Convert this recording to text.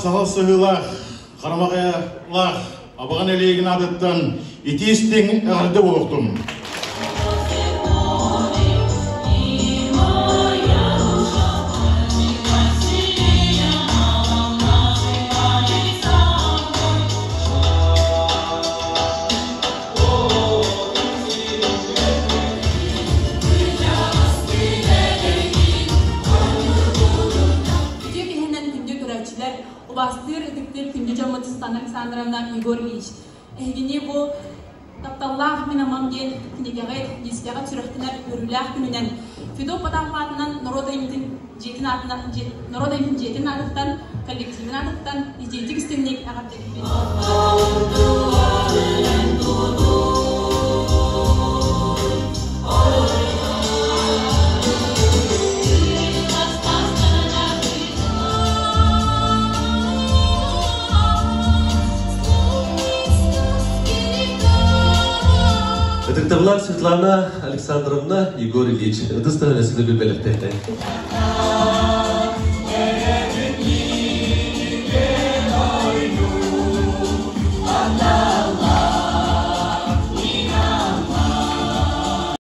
Саһыл Сыһыылаах, Харамаҕайалаах Абаҕа нэһилиэгин аатыттан итии-истиҥ эҕэрдэ буолуохтун! Үтүө киһинэн күндү көрөөччүлэр, убаастыыр, ытыктыыр күндү дьоммут Светлана Александровна, Егор Ильич. Эһигини бу Тапталлаах мин амам диэн кинигэҕит, дискэҕит сүрэхтэнэр үөрүүлээх күнүнэн Федот Потапов аатынан норуот айымньытын дьиэтин аатынан норуот айымньытын дьиэтин аатыттан, коллективын аатыттан итиитик истиҥник эҕэрдэлиибит. Ытыктабыллаах Светлана Александровна, Егор Ильич, ытыс тыһын өссө да бэлэхтээтэ.